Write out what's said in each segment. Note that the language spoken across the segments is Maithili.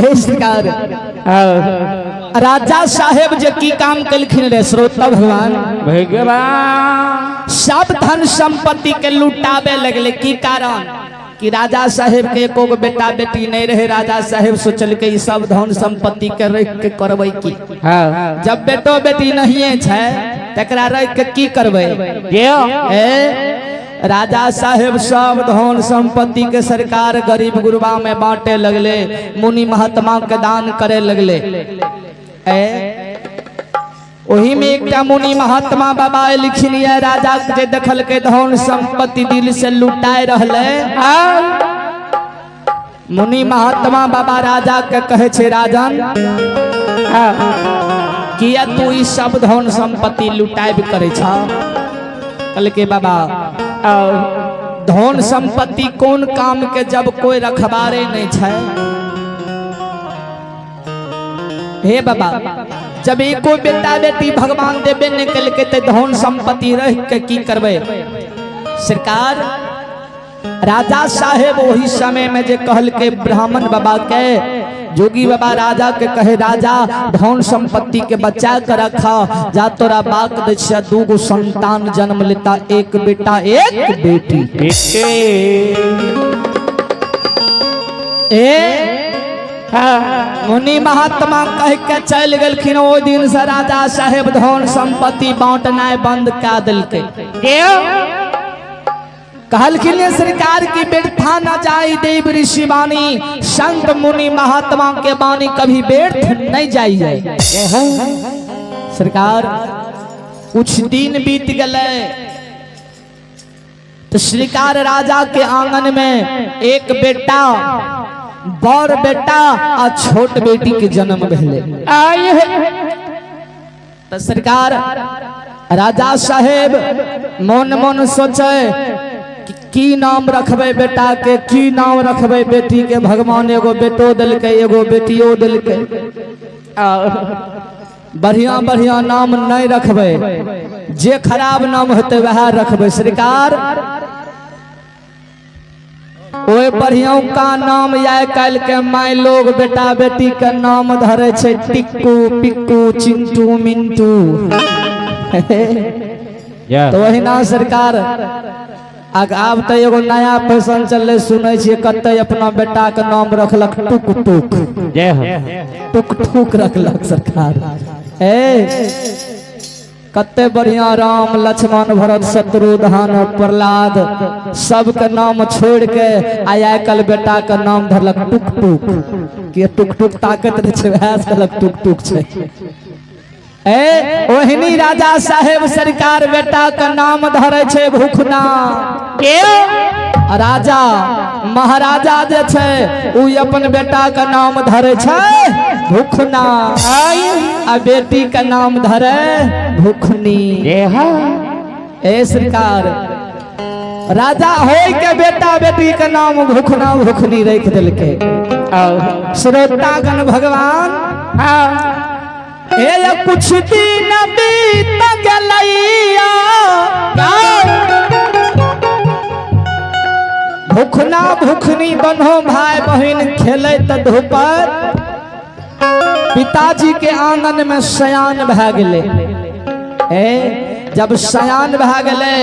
हे सरकार, राजा साहेब जे की काम केलखिन रे श्रोता भगवान, भगवान सब धन संपत्ति के लुटावे लगले। की कारण कि राजा साहेब के एको गो बेटा बेटी नहीं रहे। राजा साहेब सोचल के ई सब धन संपत्ति के रख के करबै की? जब बेटो बेटी नहीं छै तकरा रख के की करबै? ए राजा साहेब सब धन संपत्ति के सरकार गरीब गुरबा में बांटे लगले, मुनि महात्मा के दान करे लगले। ए ओही में एकटा मुनि महात्मा बाबा एलखिन ये राजा के जे देखल के धन संपत्ति दिल से लुटाए रहले। मुनि महात्मा बाबा राजा के कहे छे, राजन, किया तू ई सब धन संपत्ति लुटाइब करे छ? कहलके, बाबा, धन संपत्ति कोन काम के जब कोई रखबारे नहीं छै? हे बाबा, जब एको बेटा बेटी भगवान देबे नहीं कलके ते धन संपत्ति रह के की करबै? सरकार, राजा साहेब वही समय में जे कहल के ब्राह्मण बाबा के, जोगी बाबा राजा के कहे, राजा, धन संपत्ति के बचा के रखा जा, तोरा बाक दै छियै, दू गो संतान जन्म लेता, एक बेटा एक बेटी। ए मुनि महात्मा कह के चल गेलखिन। ओहि दिन से राजा साहेब धन संपत्ति बांटनाइ बंद कऽ देलकै। कहलखिन ये सरकार की व्यर्था न जाई देव ऋषि वाणी, संत मुनि महात्मा के वाणी कभी व्यर्थ नहीं जाई जाए। सरकार, कुछ दिन बीत गए तो श्रीकार राजा के आंगन में एक बेटा, बड़ बेटा आ छोट बेटी के जन्म भेले। तो सरकार, राजा साहेब मन मन सोचे कि की नाम रखबै बेटा के, की नाम रखबै बेटी के? भगवान एगो बेटो देलकै, एगो बेटियो देलकै, बढ़िया बढ़िया नाम नहीं रखबै, जे खराब नाम होते वह रखबै। सरकार, ओहि बढ़ियौका नाम आइ काल्हि के माय लोग बेटा बेटी के नाम धरे छै टिक्कू, पिक्कू, चिंटू, मिंटू। तो वही सरकार, आब तऽ एगो नया फैशन चललै, सुनै छियै कते अपना बेटा के नाम रखलक टुक टुक। जय हो। टुक टुक रखलक। सरकार, ए कते बढ़िया राम, लक्ष्मण, भरत, शत्रुघ्न, प्रहलाद सबके नाम छोड़ के आइ काल्हि बेटा के नाम धरलक टुक टुक। के टुक टुक ताकत रहै छै, वएह से कहलक टुक टुक छै। ए ओहिनी राजा साहेब सरकार बेटा के नाम धरे छै भूखना। राजा महाराजा जे छै उ अपन बेटा के नाम धरे छै भूखना आ बेटी के नाम धरे भूखनी। जय हो। ए सरकार, राजा होय के बेटा बेटी के नाम भूखना भूखनी रख देलकै। श्रोतागण भगवान, ए कुछ दिन बीत गेलैया, भूखना भूखनी दोनों भाई बहिन खेलैत धूपत पिताजी के आंगन में सयान भए गेलै। ए जब सयान भए गेलै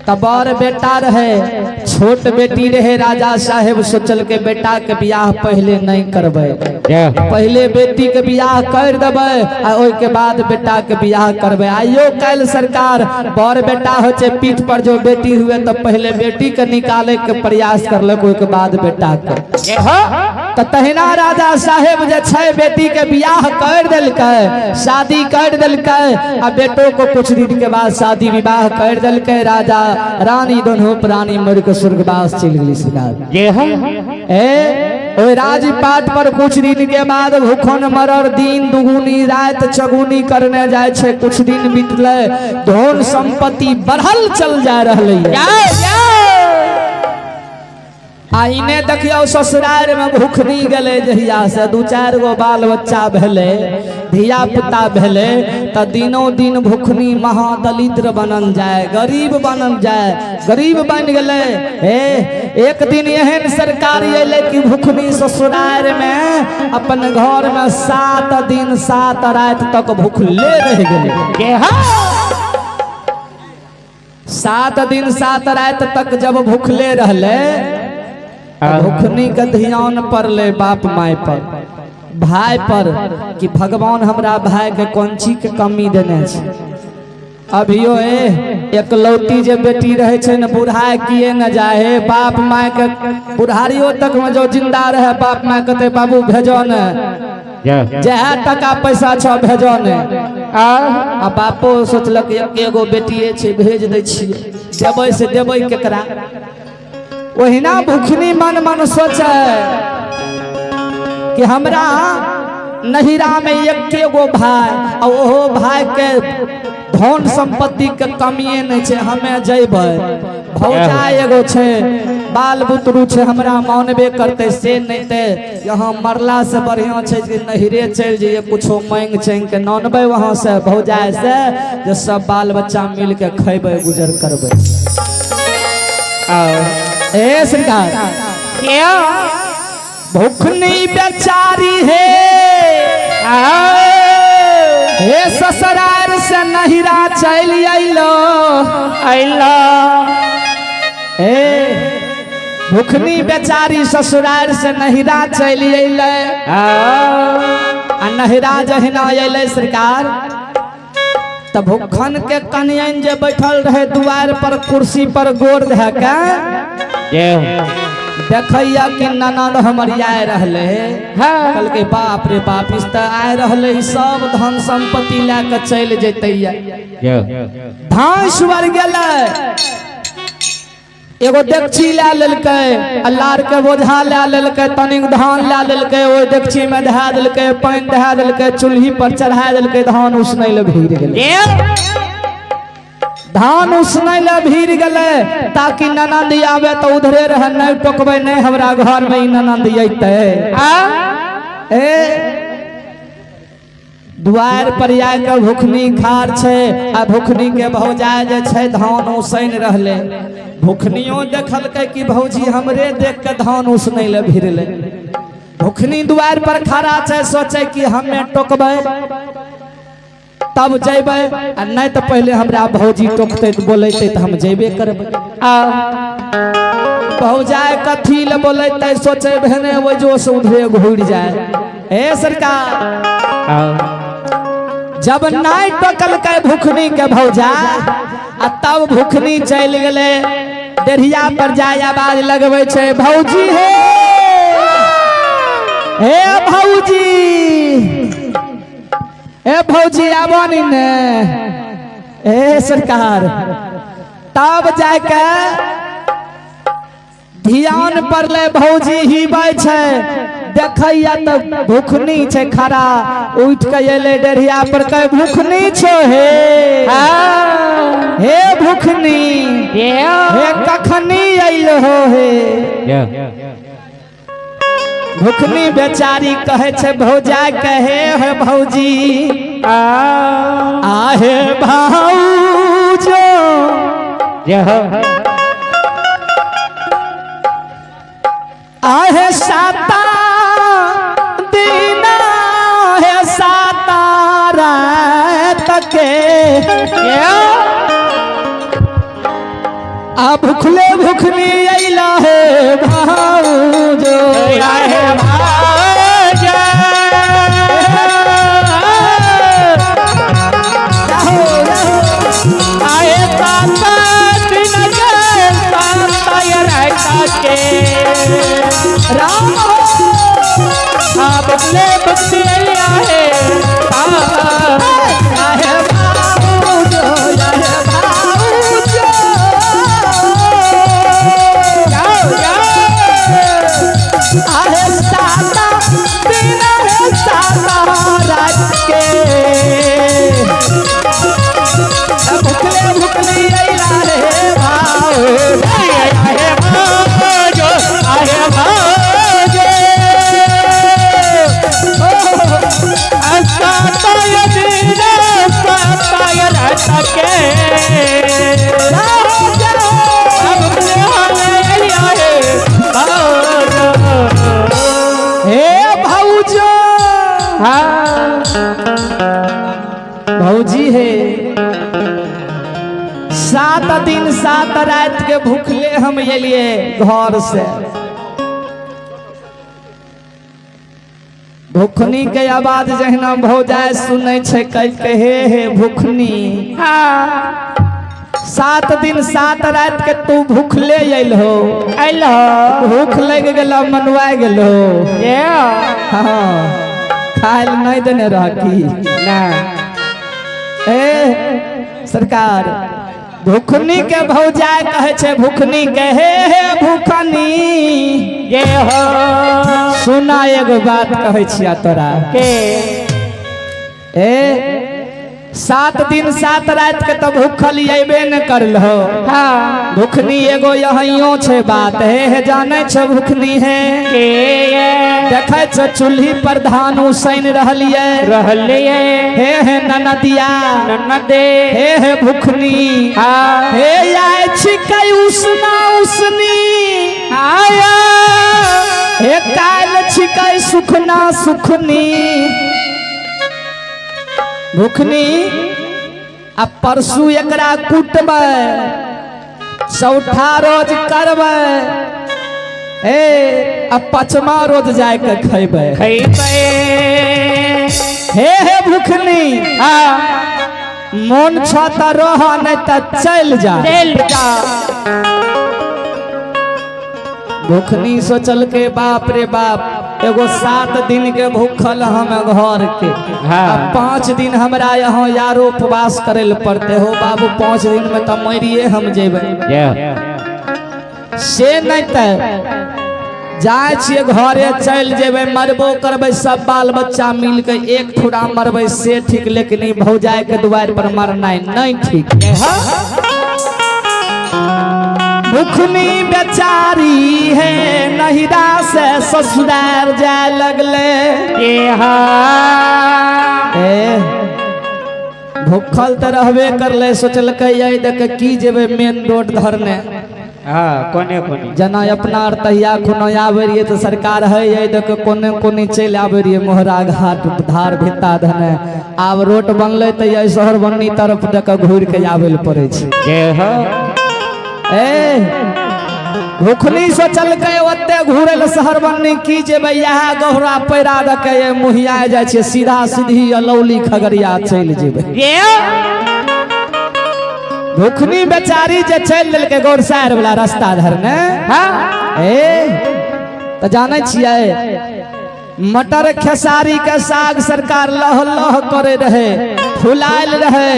तब बड़ बेटा रहे, छोट बेटी रहे। राजा साहेब सोचल के बेटा के बियाह पहले नहीं करबै, जय हो। पहले बेटी के बियाह कर देबै आ ओहि के बाद बेटा के बियाह करबै। आइयो काल्हि सरकार, बड़ बेटा होइ छै, पीठ पर जो बेटी हुए तो पहले बेटी के निकाले के प्रयास करलक, ओहि के बाद बेटा के। जय हो। तऽ तहिना राजा साहेब जे छै बेटी के बियाह कर देलकै, शादी कर देलकै आ बेटो को कुछ दिन के बाद शादी विवाह कर देलकै। राजा रानी दोनों प्राणी मर के स्वर्गवास चलि गेली सरकार। जय हो। ए ओहि राजपाट पर कुछ दिन के बाद भूखन मरर दिन दुगुनी रात चगुनी करने जाइ छै। कुछ दिन बीतलै, धन संपत्ति बढ़ल चल जा रहलै। जय जय। आइने देखियो ससुराल में भूखनी गेलै जहिया से दू चारि गो बाल बच्चा भेलै, धिया पुता भेलै, तऽ दिनों दिन भूखनी महादलिद्र बनल जाय, गरीब बनल जाय, गरीब बनि गेलै। हे एक दिन एहन सरकार अयलै कि भूखनी ससुराल में अपन घर में 7 दिन 7 राति तक भूखले रहि गेलै। 7 दिन 7 राति तक जब भूखले रहले, भूखनी के ध्यान पड़ले बाप my पर, भाई पर, कि भगवान हमरा भाई के कोन चीज के कमी देने छै। अभियो ए एकलौती जे बेटी रहे छै ने, बुढ़ा किए न जाए, हे बाप my के बुढ़ारियो तक में जो जिंदा रहे बाप my कहते बाबू भेजो ने, जहे टका पैसा छ भेजो ने। आ बापो सोचलक एगो बेटिए छै भेज दै छियै, देबै से देबै केकरा। ओहिना भूखनी मन मन सोचे कि हमरा नहिरा में एके गो भाई, आ ओहो भाई के धन संपत्ति के कमिए नहीं छै, हमें जैबै, भौजा एगो छै, बाल बुतरू छै, हमरा मानबे करते, से नहीं ते यहाँ मरला से बढ़िया छै कि नहिरे चलि जइए, कुछो मांगि चांगि के नानबै वहां से भौजाई से, जे सब बाल बच्चा मिल के खैबै गुजर करबै। ए सरकार भूखनी बेचारी है, हे ससुराल से नहिरा चलि अइलो, हे भूखनी बेचारी ससुराल से नहिरा चलि अइलै। आ नहिरा जहिना अइलै सरकार, त भूखन के कनियन जे बैठल रहे दुआर पर कुर्सी पर गोर धऽ के देखैया कि ननद हमर आय रहले। कहलकै बाप रे बाप, इस तऽ आय रहले, सब धन संपत्ति लए के चलि जैतैया। धांस वर गेलै, एगो डेकची लए लेलकै, आ लार के बोझा लए लेलकै, तनिक धान लए लेलकै, ओहि डेकची में धए देलकै, पानि धए देलकै, चूल्ही पर चढ़ा देलकै, धान उसनै लए भीड़ गेलै। धान उसनै लए भीड़ गेलै ताकि ननद आवे तऽ उधरे रहे, नहीं टोकबै, नहीं हमरा घर में ई ननद अयतै। ए दुआर पर आके भूखनी खार छै, आ भूखनी के भौजाई जे छै धान उसैन रहले। भूखनियो देखलकै कि भौजी हमरे देख के धान उसनै लए भिड़लै। भूखनी दुआर पर खड़ा छै, सोचे कि हमे टोकबै तब जैबै, आ नहीं तो पहले हमरा भौजी टोकतै तऽ बोलैतै तऽ हम जैबे करबै। भौजाई कथी लए बोलैतै, सोचे भेने ओहि जोश उधरे घुरि जाए। हे सरकार जब नहीं टोकलकै भूखनी के भौजा, आ तब भूखनी चलि गेलै डेढ़िया पर जाय आवाज लगबै छै, भौजी हे, हे भौजी, हे भौजी आबो नी ने। हे सरकार तब जाके ध्यान पड़लै भौजी हिबै छै, देखैया तऽ भूखनी छै खड़ा, उठि के अयलै डेढ़िया पर, कहे भूखनी छो हे, हे भूखनी, हे कखनी अइलो हो हे। भूखनी बेचारी कहे छै भौजा कहे हे भौजी, आहे भाउजो, आहे साता दिन हे साता रात के, आ भूखले भूखनी अइला हे भाउजो, आहे भाउजो। आहे साता दिन के साता रात के, राम हो। आ भूखले भूखनी अइला हे आहे भाउजो, आहे भाउजो, आहे साता दिन हे साता रात के, भूखले भूखनी अइला हे भाउजो, आहे भाउजो, आहे 7 दिन 7 रात के भूखले हम एलिए घर से। भूखनी के आवाज जहिना भौजाय सुनै छै, कह के हे हे भूखनी, 7 दिन 7 रात के तू भूखले अयल हो। अलो। भूख लग गेल, मनुआ गेलो। ये। हाँ, खाए लए नहीं देने रह की? ना। ए सरकार, भूखनी के भौजाय कहे छै भूखनी के, हे हे भूखनी, ये हो। सुना, एगो बात कहै छिया तोरा। के? ए, 7 दिन 7 रात के तो भूखल अयबे न करलहो। भूखनी, एगो यहियो छै बात। हे हे, जानै छै भूखनी है? के ये? देखै छ चूल्ही पर धान उसैन रहलियै। रहलिए। हे हे ननदिया। ननदे। हे हे भूखनी। हे, आय छिकै उसना उसनी। आया। हे, काल्हि छिकै सुखना सुखनी। भूखनी, आ परसू एकरा कुटबै, चौथा रोज करबै, ए आ पचमा रोज जाय के खैबै। खैबै। हे हे भूखनी, मोन छ त रह, नहीं त चलि जा। चल जा। भूखनी सोचल के, बाप रे बाप, एगो 7 दिन के भूखल हम घर के आ 5 दिन हमरा यहाँ यारो उपवास करे ले पड़ते। हो बाबू, 5 दिन में तो मरिए हम जेबै। ये। से नहीं त जाइ छियै घरे, चलि जेबै, मरबो करबै, सब बाल बच्चा मिल के एक ठुरा मरबै से ठीक, लेकिन ई भौजाई के दुआरि पर मरनाइ नहीं ठीक। भुखनी बेचारी है नहिरा से ससुराल जाय लगले। ये हाँ। ए, भूखल तऽ रहबे करले, सोचलकै यही देख की जेबै मेन रोड धरने। हाँ, कोने कोने। जेना अपना आर तहिया कोनो आबै रहियै तऽ सरकार है यही देख कोने कोने चलि आबै रहियै, मोहरा घाट धार भित्ता धने। आब रोड बनलै तऽ यही शहर बननी तरफ देख घुरि के आबै लए पड़ै छै। ये हो। ए, भूखनी सोचलकै, ओते घुरै लए शहर बननी की जेबै, इएह गौरा पैरा दऽ के मुहिया जाइ छियै, सीधा सीधी अलौली खगड़िया चलि जेबै। ये। भूखनी बेचारी जे चलि देलकै गौरसार वाला रास्ता धरने। ए, तऽ जानै छियै, मटर खेसारी के साग सरकार लह लह करे रहे, फुलायल रहे।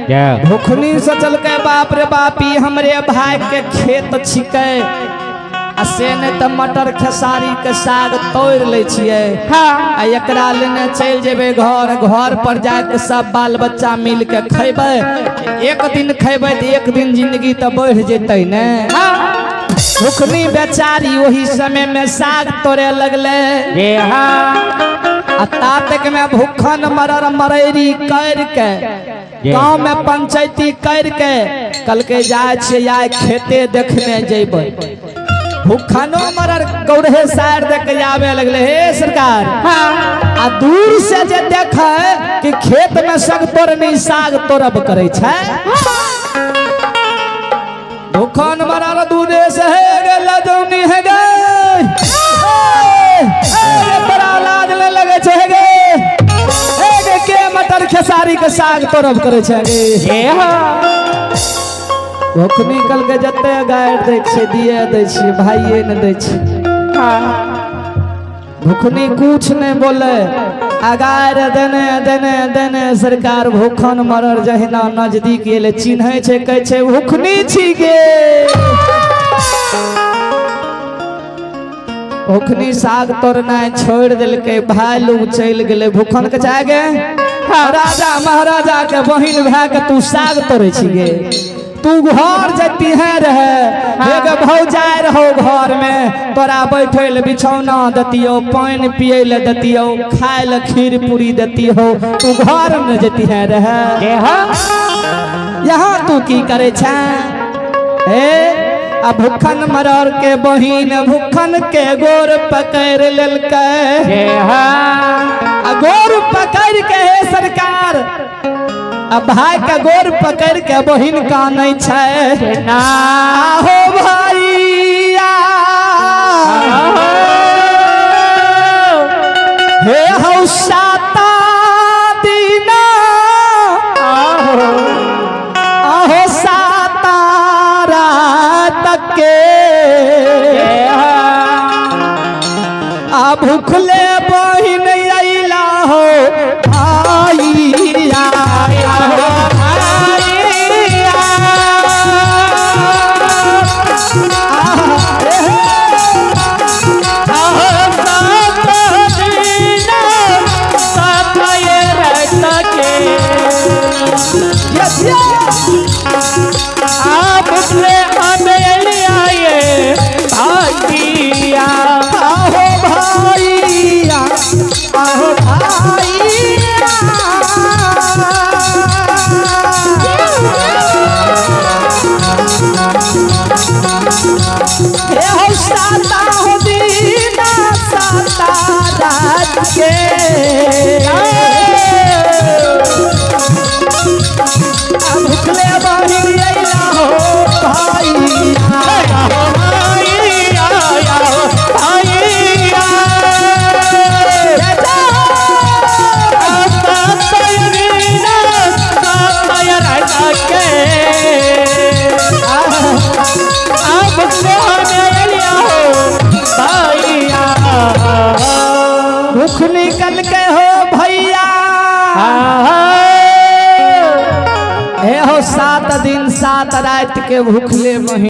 ये। भूखनी सोचलकै, बाप रे बाप, ई हमरे भाई के खेत छिकै, आ से नहि तऽ मटर खेसारी के साग तोड़ि लै छियै आ एकरा लेने चलि जेबै घर। घर पर जाके सब बाल बच्चा मिल के खैबै। एक दिन खैबै तऽ एक दिन जिंदगी तऽ बढ़ि जेतै ने। भूखनी बेचारी ओही समय में साग तोड़े लगले। ये हाँ। आ तातक में भूखन मरर मरैरी कर के गांव में पंचायती कर के कल के जाय छियै आइ खेते देखने जेबै। भूखनो मरर गौरहे सार देख के आवे लगले। हे सरकार, आ दूर से जे देखे कि खेत में सग तोड़नी साग तोड़ब करे छै। भूखन मरर दूरे से हे गे लजौनी, हे गे, हे गे, तोरा लाज नहि लगे छै? हे गे, हे गे, के मटर खेसारी के साग तोड़ब करे छै गे? ये हाँ। भूखनी कल के जते गारि दै छै दिए दै छियै, भाइये ने दै छै। भूखनी कुछ नहीं बोले, अगार देने देने देने। सरकार, भूखन मरर जहिना नजदीक एले, चिन्है छै, कहै छै, भूखनी छी गे। भूखनी साग तोड़नाइ छोड़ि देलकै, भाय लोग चलि गेलै। भूखन के चाहे गे, राजा महाराजा के बहिन भए के तू साग तोड़ै छी गे? तू घर जती है रहे, हे गे भौजाइ रहो घर में, तोरा बैठे ले बिछौना देतियौ, पानि पिए ले देतियौ, खाय ले खीर पूरी देतियौ, तू घर में जती है रहे? ये हाँ। यहाँ तू की करे छै? हे, आ भूखन मरर के बहिन भूखन के गोर पकड़ लेलकै। ये हाँ। आ गोर पकड़ के, हे सरकार, आ भाई के गोर पकड़ के बहिन कानै छै। आहो भैया हे हौ साता दिना आहो साता रात के आ भूखले बहिन अइला हो भैया आहो आहो भैया आहो भैया हे हो साता हो दीना साता रात के आ भूखले बहिन अइला हो भैया भूख निकल के हो भैया हे हो 7 दिन 7 रात के भूखले बहिन।